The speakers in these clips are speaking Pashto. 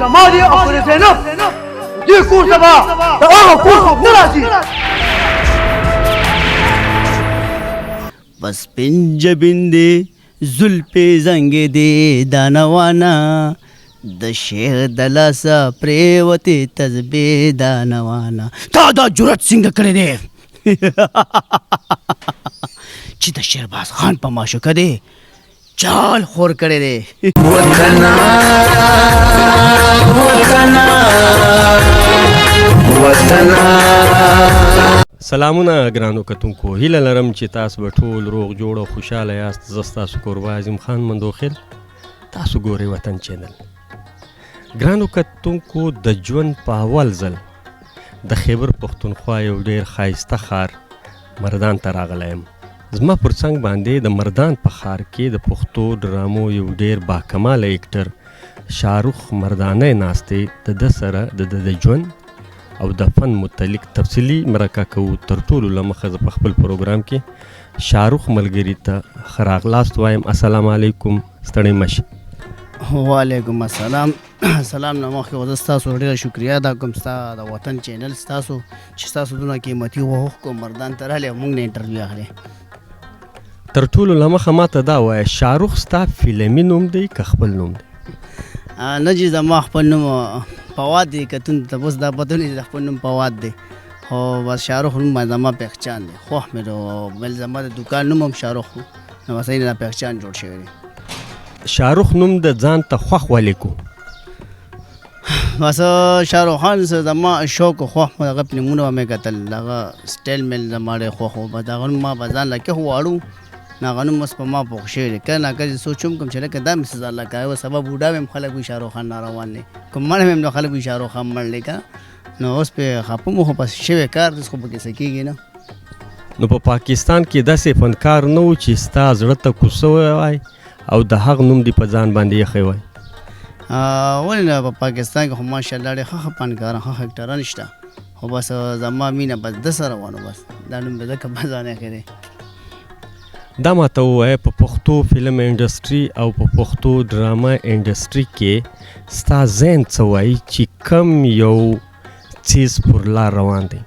زما دی او که د زینب، دې کور ته به د هغه کور څوک نه راځي. په سپین جبین دې زلفې زنګېدې دانه وانه، د شیخ د لاسه پرېوتې تسبې دانه وانه. تا دا جرأت څنګه کړی دی چې د شیرباز خان په معشوقه دی چال خور کړی دی؟ وطنا وطنا وطنا. سلامونه ګرانو کتونکو، هیله لرم چې تاسو به ټول روغ جوړ او خوشاله یاست. زه ستاسو کوربه عظیم خان مندوخیل، تاسو ګورئ وطن چینل. ګرانو کتونکو، د ژوند په اول ځل د خیبر پښتونخوا یو ډیر ښایسته ښار مردان ته راغلی یم. زما پر څنګ باندې د مردان په ښار کې د پښتو ډرامو یو ډیر باکماله اکټر شاهرخ مردانی ناست دی. د ده سره د ده د ژوند او د فن متعلق تفصیلي مرکه کوو. تر ټولو له مخه زه په خپل پروګرام کې شاهرخ ملګري ته ښه راغلاست وایم. السلام علیکم، ستړی مه شئ. وعلیکم السلام. سلام نه مخکې خو زه ستاسو ډېره شکریه ادا کوم، ستا د وطن چینل ستاسو، چې ستاسو دونه قیمتي وخت کوم مردان ته راغلی او موږ نه انټرویو اخلي. تر ټولو له مخه ماته دا وایه، شاهرخ ستا فلمي نوم دی که خپل نوم دی؟ نه جي، زما خپل نوم فواد دی. کتون ته اوس دا پته نه چې خپل نوم فواد دی، خو بس شاهرخ نوم باندې زما پهچان دی، خوښ مې دی. بل زما د دوکان نوم هم شاهرخ و، نو بس دا پهچان جوړ شوی دی. شاهرخ نوم د ځان ته خوښ ولې کو؟ بس شاهرخ خان سره زما شوق او خوښ مو، هغه فلمونه به مې کتل، هغه سټایل مې زما ډېر خوښ و. بس هغه نوم ما به ځان له کې واړو، نو هغه نوم اوس په ما پوخ شوی دی. کله ناکله چې سوچ هم کوم چې لکه دا مې څه ځان له کړی و، سبا بوډا مې هم خلک وایي شاهرخ خان ناروان دی، که مړ مې هم نو خلک وایي شاهرخ خان مړ دی که نو اوس پرې خفه مو، خو بس شوی کار دی، اوس خو پکې څه کېږي نه. نو په پاکستان کې داسې فنکار نه و چې ستا زړه ته کوڅه وای او د هغه نوم دې په ځان باندې ایښی وای؟ ولې نه، په پاکستان کې خو ماشاءالله ډېر ښه ښه فنکاران، ښه ښه اکټران شته، خو بس زما مینه بس ده سره وه، نو بس دا نوم مې ځکه په ځان ایښی دی. دا ماته ووایه، په پښتو فلم انډسټري او په پښتو ډرامه انډسټري کې ستا ذهن څه وایي چې کم یو څیز پر لار روان دی؟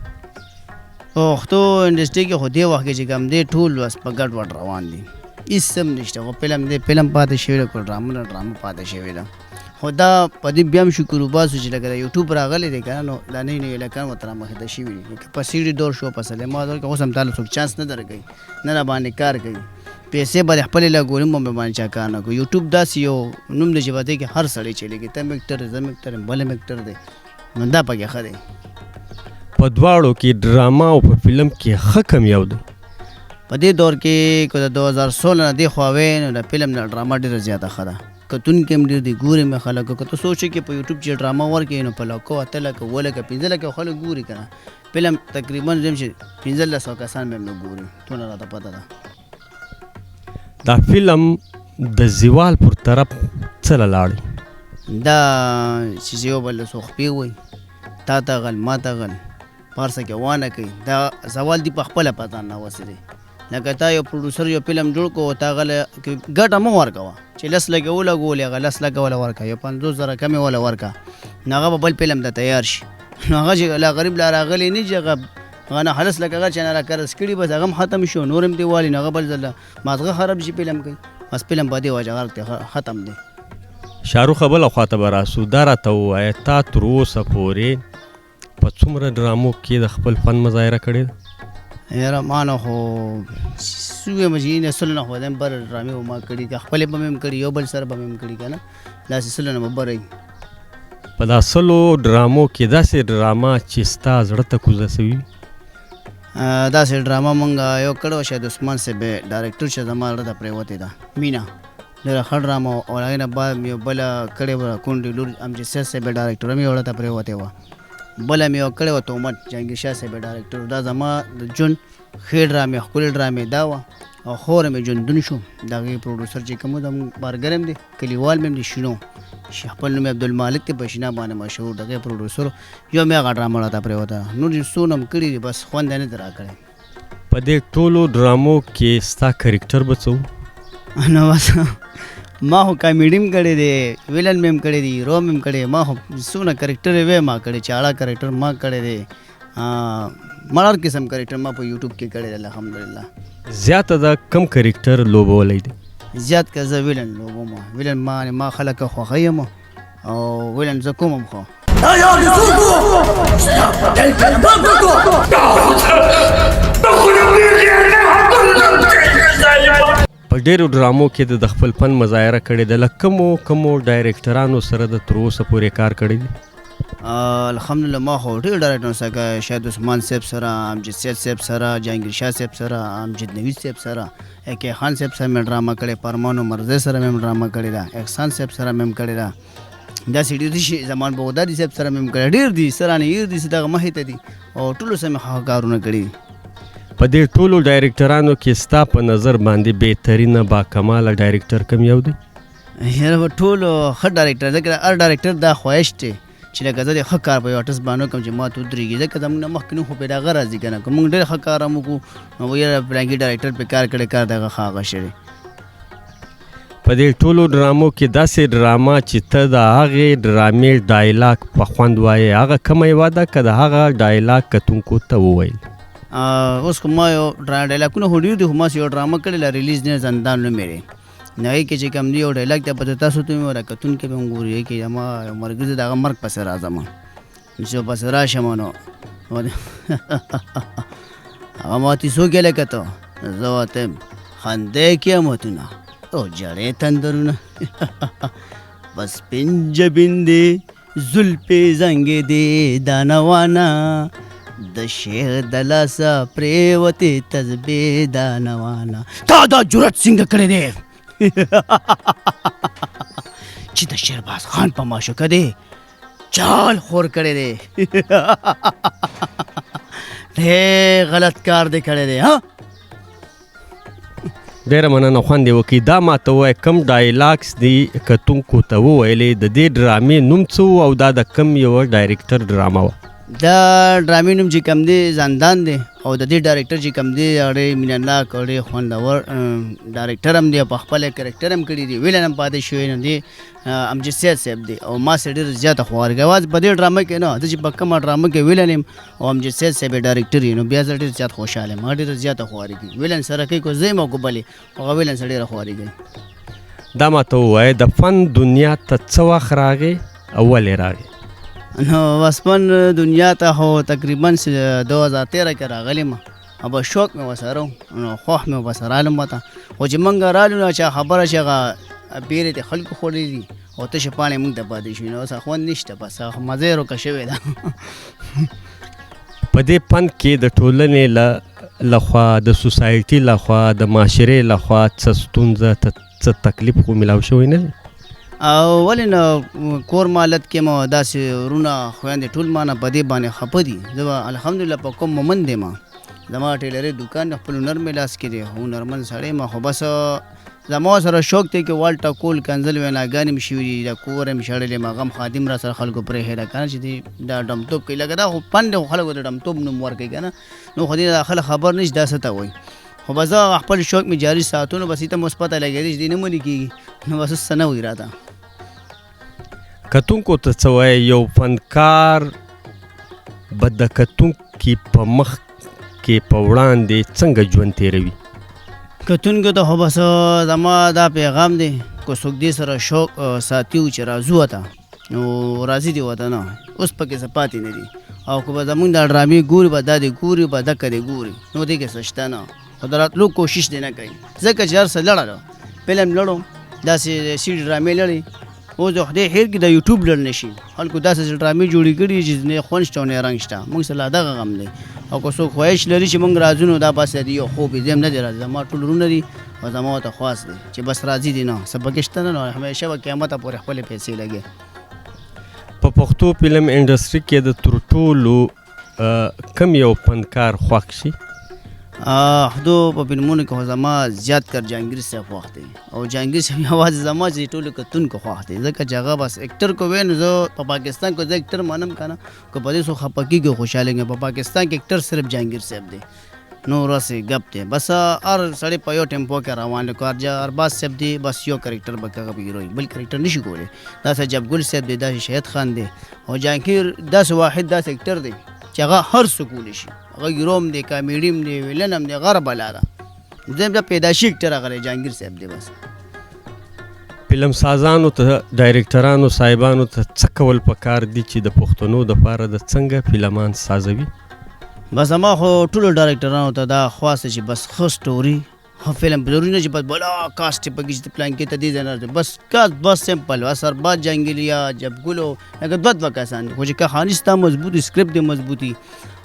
پښتو انډسټري کې خو دې وخت کې چې کوم دی ټول بس په ګډ وډ روان دي، هېڅ هم نشته. خو فلم دی فلم پاتې شوی دی، که ډرامه ده ډرامه پاتې شوې ده. خو دا په دې بیا هم شکر وباسو چې لکه د یوټیوب راغلی دی که نه، نو دا نوي نوي هلکان ورته رامخې ته شوي دي. که په سیډي دور شو، په سلیما دور کې اوس هم تاله څوک چانس نه درکوي، نه را باندې کار کوي، پیسې به د خپلې لګولې هم به باندې چا کار نه کوي. یوټیوب داسې یو نوم دی چې په دې کې هر سړی چلېږي، ته هم اکټر یې، زه هم اکټر یم، بل هم اکټر دی، نو دا پکې ښه دی. په دواړو کې ډرامه او په فلم کې ښه کم یو دی؟ په دې دور کې که د 2016 نه دې خوا وی، نو د فلم نه ډرامه ډېره زیاته ښه ده، کتونکي هم ډېر دي، ګوري مې خلک. که ته سوچ وکړې په یوټیوب چې ډرامه ورکړې نو په لکو، 8 لکه، 7 لکه، 5 لکه خلک ګوري، که نه فلم تقریبا زم چې 15 سوه کسان به هم نه ګوري، ټوله راته پته ده. دا فلم د زوال پر طرف څه لاړی؟ دا چې یو بل څو خپې وایي، تا ته غل ما ته غل، په هر څه کې وانه کوي، دا زوال دی په خپله په ځان راوستی دی. لکه تا یو پروډوسر یو فلم جوړ کړو، تا هغه له ګټه مه ورکوه، چې 10 لکه ولګولې هغه 10 لکه وله ورکړه، یو 50 زره کمې وله ورکړه، نو هغه به بل فلم ته تیار شي. نو هغه چې لا غریب لا راغلی نه، چې هغه هغه نه 10 لکه هغه چې نه را قرض کړي، بس هغه هم ختم شو، نور هم دې والي، نو هغه بل ځل مازغه خراب شي فلم کوي. بس فلم په دې وجه غرق دی، ختم دی. شاهرخ، بله خواته به راسو. دا راته ووایه، تا تر اوسه پورې په څومره ډرامو کې د خپل فن مظاهره کړې ده؟ یاره ما نه خو څه ووایم چې نه سلو نه خو دم بر ډرامې به ما کړي، که خپلې به مې هم کړي، یو بل سره به مې هم کړي، که نه داسې سلو نه به بره وي. په دا سلو ډرامو کې داسې ډرامه چې ستا زړه ته کوزه سوي؟ داسې ډرامه مونږ یو کړې وه، شاید عثمان صاحب ډایرکټر، چې زما زړه ته پرېوتې ده، مینه، ډېره ښه ډرامه وه. او هغې نه بعد مې یو بله کړې وه، کونډې لور، امجد سید صاحب ډایرکټر، هم یې زړه ته پرېوتې وه. بله مې یوه کړې وه، تومت، جهانګیر شاه صاحب ډایرکټر. دا زما د ژوند ښې ډرامې، ښکلې ډرامې دا وه. او خوره مې ژوندون شو، د هغې پروډوسر چې کوم و زموږ بارګر هم دی، کلیوال مې هم دی، شینو، چې خپل نوم یې عبدالمالک دی، په شینا باندې مشهور، د هغې پروډوسر، یو مې هغه ډرامه راته پرېوته. نور چې څونه هم کړي دي، بس خوند یې نه دی راکړی. په دې ټولو ډرامو کې ستا کرکټر به څه و؟ نو بس ما خو کامیډي هم کړې دی، ویلن مې هم کړی دی، هیرو مې هم کړی، ما خو څونه کرکټر وی ما کړی، چاړه کرکټر ما کړی دی، ما هر قسم کرکټر ما په یوټیوب کې کړی دی الحمدلله. زیاته دا کم کرکټر لوبولی دی؟ زیات که زه ویلن لوبوم، ویلن ما خلک خوښوي یم او ویلن زه کوم هم خو. په ډېرو ډرامو کې د خپل فن مظاهره کړې ده، له کومو کومو ډایرکټرانو سره د تر اوسه پورې کار کړی دی؟ الحمدلله ما خو ډېر ډایرکټرانو سره، شاید عثمان صاحب سره، امجد سید صاحب سره، جهانګیر شاه صاحب سره، امجد نوید صاحب سره، اے خان صاحب سره مې ډرامه کړې، پرمان عمرزی سره مې ډرامه کړې ده، احسان صاحب سره مې هم کړې ده، داسې ډېر دي چې زمان بغدادي صاحب سره مې هم کړې، ډېر دي سره نه هېر دي چې دغه مخې ته دي او ټولو سره مې ښه کارونه کړي دي. په دې ټولو ډایرکټرانو کې ستا په نظر باندې بهترینه باکماله ډایرکټر کوم یو دی؟ یاره په ټولو ښه ډایرکټر، ځکه هر ډایرکټر دا خواهش دی چې لکه زه د ښه کار په یو آرټسټ باندې وکړم چې ماته ودرېږي، ځکه زموږ نه مخکې نوم خو پرې هغه راځي که نه، که موږ ډېر ښه کار هم وکړو نو یاره پلانکي ډایرکټر پرې کار کړی، کار د هغه ښه هغه شوی. په دې ټولو ډرامو کې داسې ډرامه چې ته د هغې ډرامې ډایلاګ په خوند وایې، هغه کومه یوه ده که د هغه ډایلاګ کتونکو ته وویل؟ اوس خو ما یو ډایلاګونه خو ډېر دي، خو ما یو ډرامه کړې لا ریلیز نه زندان نومې دی، نو هغې کې چې کوم دی یو ډایلاګ دی په تاسو ته مې وایي، کتونکي به هم ګوري، هغې کې زما یو ملګری د هغه مرګ پسې راځم، چې پسې راشم نو هغه ما ته څوک یې لکه ته، زه ورته یم خندې قیامتونه او جړې تندرونه، په سپین جبین دې زلفې زنګې دې دانوانه، د شعر د لاسه پرېوتې تسبې دانوانه، تا دا جرأت څنګه کړی دی چې د شهباز خان په معشوقه دی چال خور کړی دی؟ ډېر غلط کار دی کړی دی. ها ډېره مننه، خوند یې وکړي. دا ماته ووایه کوم ډایلاګس دي کتونکو ته وویلې، د دې ډرامې نوم څه و او دا د کوم یوه ډایرکټر ډرامه وه؟ دا ډرامې نوم چې کوم دی زندان دی، او د دې ډایرکټر چې کوم دی هغه ډېر مینه ناک او ډېر خوندور ډایرکټر هم دی، په خپله کرکټر هم کړي دي، ویلن هم پاتې شوی نه دی، امجد سید صاحب دی، او ما سره ډېر زیاته خواري کوي. یوازې په دې ډرامه کې نه، زه چې په کومه ډرامه کې ویلن یم او امجد سید صاحب یې ډایرکټر یې، نو بیا زه ډېر زیات خوشحاله یم، هغه ډېره زیاته خواري کوي، ویلن سره کوي که زه یم او که بل یې، هغه ویلن سره ډېره خواري کوي. دا ما ته ووایه د فن دنیا ته څه وخت راغې او ولې راغې؟ نو بس فن دنیا ته خو تقریباً 2013 کې راغلی یم، او بس شوق مې ورسره و، نو خوښ مې ورسره رالم ورته. خو چې موږ رالو نو چا خبره چې هغه بیرې ته خلکو خوړلې دي او تشې پاڼې موږ ته پاتې شوې، نو اوس خوند نشته، بس هغه مزه یې ورکه شوې ده. په دې فن کې د ټولنې لخوا، د سوسایټي لخوا، د معاشرې لخوا څه ستونزه، څه تکلیف خو میلاو شوی نه دی؟ او ولې نه، کور مالت کې مو داسې وروڼه خویندې ټول ما نه په دې باندې خفه دي. زه به الحمدلله په کوم مومند یم، زما ټیلرۍ دوکان دی، خپل هنر مې لاس کې دی، هنرمند سړی یم. خو بس زما سره شوق دی کې وال ټکول کنځل ویناګانې مې شوي دي، دا کور یې مې شړلی یم، هغه هم خادم را سره خلکو پرېښی ده که نه چې دې دا ډمتوب کوي، لکه دا خو پند دی، خو خلکو د ډمتوب نوم ورکوي که نه، نو خو دې دا خلک خبر نه شي دا څه ته وایي. خو بس زه هغه خپل شوق مې جاري ساتو، نو بس دې ته مې اوس پته لګېدې چې دې نه منې کېږي، نو بس اوس څه نه وایي راته. کتونکو ته څه وایې، یو فنکار به د کتونکي په مخ کې په وړاندې څنګه ژوند تېروي؟ کتونکو ته خو بس زما دا پیغام دی، که څوک دې سره شوق ساتي و چې راځو ورته، نو راځي دې ورته، نه اوس پکې څه پاتې نه دي. او که به زمونږ دا ډرامې ګوري، به دا دې ګوري، به دکه دې ګوري، نو دې کې څه شته نه، خو د راتلو کوشش دې نه کوي، ځکه چې هر څه لړه ده، فلم لړو، داسې سي ډرامې لړې، اوس د خدای خیر کې د یوټیوب لړ نه شي، خلکو داسې ډرامې جوړې کړي چې نه خوند شته او نه رنګ شته، موږ سره لا دغه غم دی. او که څوک خواهش لري چې موږ راځو نو دا بس دی یو خوب دی، زه هم نه دی راځي، زما ټول وروڼه دي او زما ورته خواست دی چې بس راځي دي، نه څه پکې شته نه، نو همېشه به قیامته پورې خپلې پیسې لګي. په پښتو فلم انډسټري کې د تر ټولو کم یو فنکار خوښ شي؟ خدو په فلمونو کې خو زما زیات کر جهانګیر صاحب خوښ دی، او جهانګیر صاحب یوازې زما چې ټولو کتونکو خوښ دی، ځکه چې هغه بس اکټر کو وی، نو زه په پاکستان کې زه اکټر منم که نه، که په دې څوک خفه کېږي خوشحالېږم. په پاکستان کې اکټر صرف جهانګیر صاحب دی. نور هسې ګپ دی، بس هر سړی په یو ټیمپو کې روان دی. که ارباز صاحب دی بس یو کرکټر به هغه به هیرو وي، بل کرکټر نشي کولی. داسې عجب ګل صاحب دی، داسې شهید خان دی، او جهانګیر داسې واحد داسې اکټر دی چې هغه هر څه کولی شي. هغه هیرو هم دی، کامیډي هم دی، ویلن هم دی، غره بلا ده. زه دا پیدایشي اکټر هغه دی، جهانګیر صاحب دی. بس فلم سازانو ته، ډایرکټرانو صاحبانو ته څه کول پکار دي چې د پښتنو دپاره د څنګه فلمان سازوي؟ بس زما خو ټولو ډایرکټرانو ته دا خواست چې بس ښه سټوري، ښه فلم، ضروري نه چې بس بلا کاسټ پکې چې پلان کې ته دې ځای نه، بس کاست بس سمپل، بس ارباز جهانګیري یا جبګلو لکه دوه دوه کسان دي، خو چې کهاني ستا مضبوطي، سکرپټ دې مضبوطي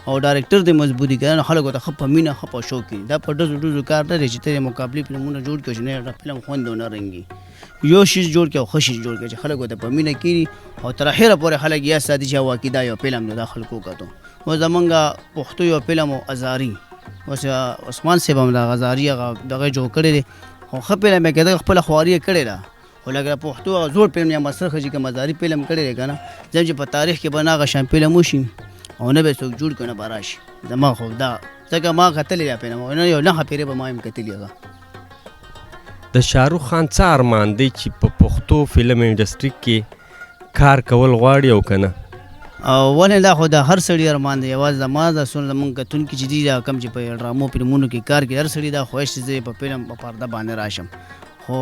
او ډایرکټر دې مضبوطي که نه خلکو ته ښه په مینه ښه په شوق کړي. دا په ډزو ډزو کار نه دی چې ته د مقابلې فلمونه جوړ کړې چې نه دا فلم خوند او نه رنګي. یو شیز جوړ کړي او ښه شیز جوړ کړي چې خلکو ته په مینه کښېني او تر اخره پورې خلک یاد ساتي چې واقعي دا یو فلم دی، دا خلکو وکتو. اوس زمونږ پښتو یو فلم و ازاري، اوس عثمان صاحب هم د غزاري هغه دغه جوړ کړی دی، خو ښه فلم یې کېده، خپله خواري یې کړې ده. خو لکه پښتو هغه زوړ فلم یا مسرخه چې کوم ازاري فلم کړی دی که نه، ځم چې په تاریخ کې به نه هغه شان فلم وشي او نه به څوک جوړ کړي نه به راشي. زما خو دا ځکه ما کتلی دا فلم نه یو نهه پېرې به ما هم کتلی. هغه د شاهرخ خان څه ارمان دی چې په پښتو فلم انډسټري کې کار کول غواړي او که نه؟ او ولې دا خو د هر سړي ارمان دی، یوازې زما د څونه زمونږ کتونکي چې دي دا کوم چې په ډرامو فلمونو کې کار کوي، هر سړي دا خواهش چې زه په فلم په پرده باندې راشم، خو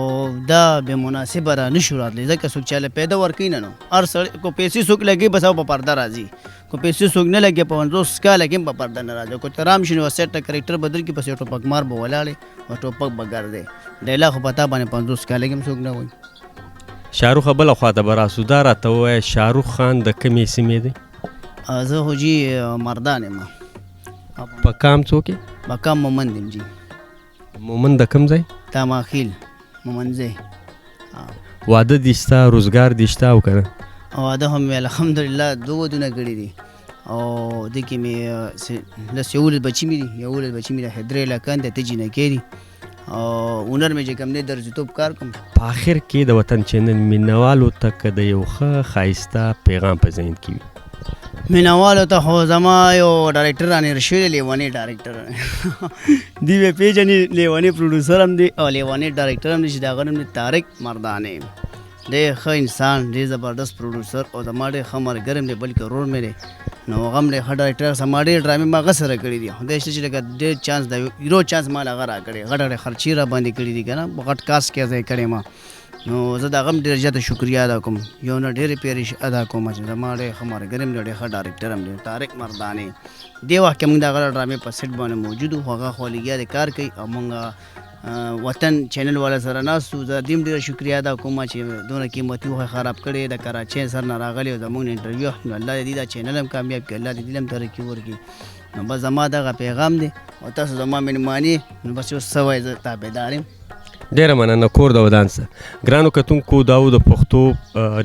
دا بې مناسبه را نشو راتلی، ځکه څوک چاله پیدا ورکوي نه، نو هر سړی کو پیسې څوک لګوي بس هغه په پرده راځي، کو پیسې څوک نه لګوي 50 کاله کې هم په پرده نه راځي. که ته رام شي نو سیټ ته کرکټر بدل کړي، پسې ټوپک مار به ولاړې او ټوپک به ګرځې، ډایلاګ خو په تا باندې 50 کاله کې هم څوک نه وایي. شاهرخ بله خوا ته به راسو، دا راته ووایه شاهرخ خان د کومې سیمې دی؟ زه خو جي مردان یم. په کام څوک یې؟ په کام مومند یم جي. مومند د کوم ځای؟ تاماخیل مومندځی. واده دې شته، روزګار دې شته او که نه؟ واده هم مې الحمدلله دوه ودونه کړي دي، او دې کې مې لس 11 بچي مې دي، 11 بچي مې دي، درې لکان دي، اته جینکۍ دي، او هنر مې چې کوم دی درزیتوب کار کوم. په آخر کې د وطن چینل مینوالو ته که د یو ښه ښایسته پیغام په ذهن کې وي؟ مینوالو ته خو زما یو ډایرکټر رانیر شوی دی، لیونی ډایرکټر دی به پېژني، لیونی پروډیوسر هم دی او لیونی ډایرکټر هم دی چې د هغه نوم دی طارق مردانې. ډېر ښه انسان، ډېر زبردست پروډیوسر او زما ډېر ښه ملګری هم دی، بلکې ورور مې دی، نو هغه هم ډېر ښه ډایرکټر، زما ډېر ډرامې ما هغه سره کړې دي. خدای شته چې لکه ډېر چانس د هیرو چانس ما له هغه راکړی، غټه غټه خرچې را باندې کړې دي که نه، په غټ کاس کې ځای کړی ما، نو زه د هغه هم ډېره زیاته شکریه ادا کوم، یو نه ډېرې پېرې ادا کوم چې زما ډېر ښه ملګری هم دی، ډېر ښه ډایرکټر هم دی طارق مردانې. دې وخت کې موږ د هغه ډرامې په سیټ باندې موجود وو، خو هغه خو لګیا دی کار کوي او موږ وطن چینل والا سره ناست وو. زه دې هم ډېره شکریه ادا کوم چې دونه قیمتي وخت خراب کړی، د کراچۍ سر نه راغلی او زموږ انټرویو اخلي، نو الله دې دا چینل هم کامیاب کړي، الله دې دې هم ترقي ورکړي. نو بس زما دغه پیغام دی او تاسو زما مېلمانې، نو بس اوس څه وایي زه تابعدار یم. ډېره مننه، کور د ودان سه. ګرانو کتونکو، دا و د پښتو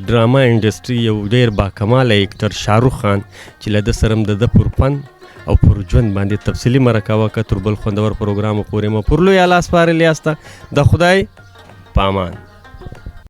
ډرامه انډسټري یو ډېر باکماله اکټر شاهرخ خان چې له ده سره هم د ده پر فن او پر ژوند باندې تفصیلي مرکه وکړه. تر بل خوندور پروګرام پورې مو پر لوی الله سپارلي یاسته. د خدای په امان.